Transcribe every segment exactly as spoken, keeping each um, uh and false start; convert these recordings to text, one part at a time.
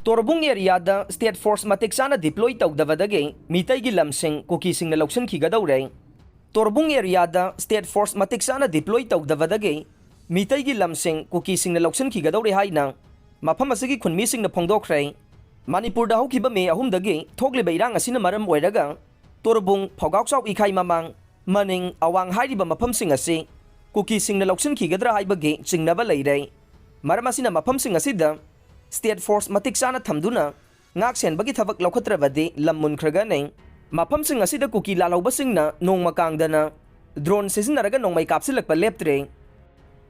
ꯇꯣꯔꯕꯨꯡ ꯑꯦꯔꯤꯌꯥꯗ state force ꯃꯇꯤꯛ ꯆꯥꯅ ꯗꯤꯄ꯭ꯂꯣꯏ ꯇꯧꯗꯕꯗꯒꯤ ꯃꯤꯇꯩꯒꯤ ꯂꯝꯁꯤꯡ ꯀꯨꯀꯤꯁꯤꯡꯅ ꯂꯧꯁꯤꯟꯈꯤꯒꯗꯧꯔꯦ꯫ ꯇꯣꯔꯕꯨꯡ ꯑꯦꯔꯤꯌꯥꯗ ꯁ꯭ꯇꯦꯠ ꯐꯣꯔꯁ ꯃꯇꯤꯛ ꯆꯥꯅ ꯗꯤꯄ꯭ꯂꯣꯏ ꯇꯧꯗꯕꯗꯒꯤ ꯃꯤꯇꯩꯒꯤ ꯂꯝꯁꯤꯡ ꯀꯨꯀꯤꯁꯤꯡꯅ ꯂꯧꯁꯤꯟꯈꯤꯒꯗꯧꯔꯦ ꯍꯥꯏꯅ ꯃꯐꯝ ꯑꯁꯤꯒꯤ ꯈꯨꯟꯃꯤꯁꯤꯡꯅ ꯐꯣꯡꯗꯣꯛꯈ꯭ꯔꯦ꯫ ꯃꯅꯤꯄꯨꯔꯗ ꯍꯧꯈꯤꯕ ꯃꯦ ꯑꯍꯨꯝꯗꯒꯤ ꯊꯣꯛꯂꯤꯕ ꯏꯔꯥꯡ ꯑꯁꯤꯅ ꯃꯔꯝ ꯑꯣꯏꯔꯒ ꯇꯣꯔꯕꯨꯡ, ꯐꯧꯒꯥꯎꯆꯥꯎ ꯏꯈꯥꯏ ꯃꯃꯥꯡ, ꯃꯅꯤꯡ, ꯑꯋꯥꯡ ꯍꯥꯏꯔꯤꯕ ꯃꯐꯝꯁꯤꯡ ꯑꯁꯤ ꯀꯨꯀꯤꯁꯤꯡꯅ ꯂꯧꯁꯤꯟꯈꯤꯒꯗ꯭ꯔꯥ ꯍꯥꯏꯕꯒꯤ ꯆꯤꯡꯅꯕ ꯂꯩꯔꯦ꯫ ꯃꯔꯝ ꯑꯁꯤꯅ ꯃꯐꯝꯁꯤꯡ ꯑꯁꯤꯗ ꯁ꯭ꯇꯦꯠ ꯐꯣꯔꯁ ꯃꯇꯤꯛ ꯆꯥꯅ ꯊꯝꯗꯨꯅ ꯉꯥꯛ ꯁꯦꯟꯕꯒꯤ ꯊꯕꯛ ꯂꯧꯈꯠꯇ꯭ꯔꯕꯗꯤ ꯂꯝ ꯃꯨꯟꯈ꯭ꯔꯒꯅꯤ꯫ ꯃꯐꯝꯁꯤꯡ ꯑꯁꯤꯗ ꯀꯨꯀꯤ ꯂꯥꯜꯍꯧꯕꯁꯤꯡꯅ ꯅꯣꯡꯃ ꯀꯥꯡꯗꯅ ꯗ꯭ꯔꯣꯟ ꯁꯤꯖꯤꯟꯅꯔꯒ ꯅꯣꯡꯃꯩ ꯀꯥꯞꯁꯤꯜꯂꯛꯄ ꯂꯦꯞꯇ꯭ꯔꯦ꯫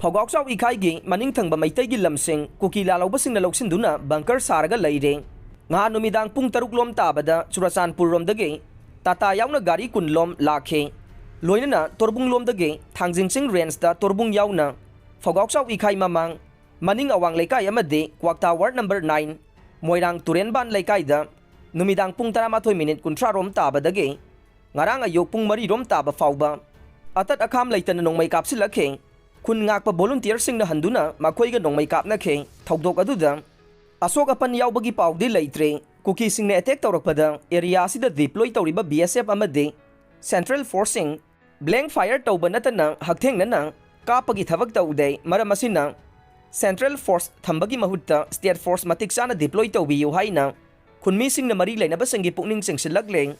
ꯐꯧꯒꯥꯎꯆꯥꯎ ꯏꯈꯥꯏꯒꯤ ꯃꯅꯤꯡ ꯊꯪꯕ ꯃꯩꯇꯩꯒꯤ ꯂꯝꯁꯤꯡ ꯀꯨꯀꯤ ꯂꯥꯜꯍꯧꯕꯁꯤꯡꯅ ꯂꯧꯁꯤꯟꯗꯨꯅ ꯕꯪꯀꯔ ꯁꯥꯔꯒ ꯂꯩꯔꯦ꯫ ꯉꯍꯥꯟ ꯅꯨꯃꯤꯗꯥꯡ ꯄꯨꯡ ꯇꯔꯨꯛ ꯂꯣꯝ ꯇꯥꯕꯗ ꯆꯨꯔꯆꯥꯟꯄꯨꯔ ꯔꯣꯝꯗꯒꯤ ꯇꯥꯇꯥ ꯌꯥꯎꯅ ꯒꯥꯔꯤ ꯀꯨꯟ ꯂꯣꯝ ꯂꯥꯛꯈꯤ꯫ ꯂꯣꯏꯅꯅ ꯇꯣꯔꯕꯨꯡ ꯂꯣꯝꯗꯒꯤ ꯊꯥꯡꯖꯤꯡ ꯆꯤꯡ ꯔꯦꯟꯖꯇ ꯇꯣꯔꯕꯨꯡ ꯌꯥꯎꯅ ꯐꯧꯒꯥꯎꯆꯥꯎ ꯏꯈꯥꯏ ꯃꯃꯥꯡ, ꯃꯅꯤꯡ ꯑꯋꯥꯡ ꯂꯩꯀꯥꯏ ꯑꯃꯗꯤ ꯀ꯭ꯋꯥꯛꯇꯥ ꯋꯥꯔꯗ ꯅꯝꯕꯔ ꯅꯥꯏꯟ, ꯃꯣꯏꯔꯥꯡ ꯇꯨꯔꯦꯟꯕꯥꯟ ꯂꯩꯀꯥꯏꯗ ꯅꯨꯃꯤꯗꯥꯡ ꯄꯨꯡ ꯇꯔꯥꯃꯥꯊꯣꯏ ꯃꯤꯅꯤꯠ ꯀꯨꯟꯊ꯭ꯔꯥ ꯔꯣꯝ ꯇꯥꯕꯗꯒꯤ ꯉꯔꯥꯡ ꯑꯌꯨꯛ ꯄꯨꯡ ꯃꯔꯤ ꯔꯣꯝ ꯇꯥꯕ ꯐꯥꯎꯕ ꯑꯇꯠ ꯑꯈꯥꯝ ꯂꯩꯇꯅ ꯅꯣꯡꯃꯩ ꯀꯥꯞꯁꯤꯜꯂꯛꯈꯤ꯫ ꯈꯨꯟ ꯉꯥꯛꯄ ꯚꯣꯂꯨꯟꯇꯤꯌꯔꯁꯤꯡꯅ ꯍꯟꯗꯨꯅ ꯃꯈꯣꯏꯒ ꯅꯣꯡꯃꯩ ꯀꯥꯞꯅꯈꯤ꯫ ꯊꯧꯗꯣꯛ ꯑꯗꯨꯗ ꯑꯁꯣꯛ ꯑꯄꯟ ꯌꯥꯎꯕꯒꯤ ꯄꯥꯎꯗꯤ ꯂꯩꯇ꯭ꯔꯦ꯫ ꯀꯨꯀꯤꯁꯤꯡꯅ ꯑꯦꯇꯦꯛ ꯇꯧꯔꯛꯄꯗ ꯑꯦꯔꯤꯌꯥ ꯑꯁꯤꯗ ꯗꯤꯄ꯭ꯂꯣꯏ ꯇꯧꯔꯤꯕ ꯕꯤ ꯑꯦꯁ ꯑꯦꯐ ꯑꯃꯗꯤ ꯁꯦꯟꯇ꯭ꯔꯦꯜ ꯐꯣꯔꯁꯁꯤꯡ ꯕ꯭ꯂꯦꯡ ꯐꯥꯌꯔ ꯇꯧꯕ ꯅꯠꯇꯅ ꯍꯛꯊꯦꯡꯅꯅ ꯀꯥꯞꯄꯒꯤ ꯊꯕꯛ ꯇꯧꯗꯦ꯫ ꯃꯔꯝ ꯑꯁꯤꯅ ꯁꯦꯟꯇ꯭ꯔꯦꯜ ꯐꯣꯔꯁ ꯊꯝꯕꯒꯤ ꯃꯍꯨꯠꯇ ꯁ꯭ꯇꯦꯠ ꯐꯣꯔꯁ ꯃꯇꯤꯛ ꯆꯥꯅ ꯗꯤꯄ꯭ꯂꯣꯏ ꯇꯧꯕꯤꯌꯨ ꯍꯥꯏꯅ ꯈꯨꯟꯃꯤꯁꯤꯡꯅ ꯃꯔꯤ ꯂꯩꯅꯕꯁꯤꯡꯒꯤ ꯄꯨꯛꯅꯤꯡ ꯆꯤꯡꯁꯤꯜꯂꯛꯂꯦ꯫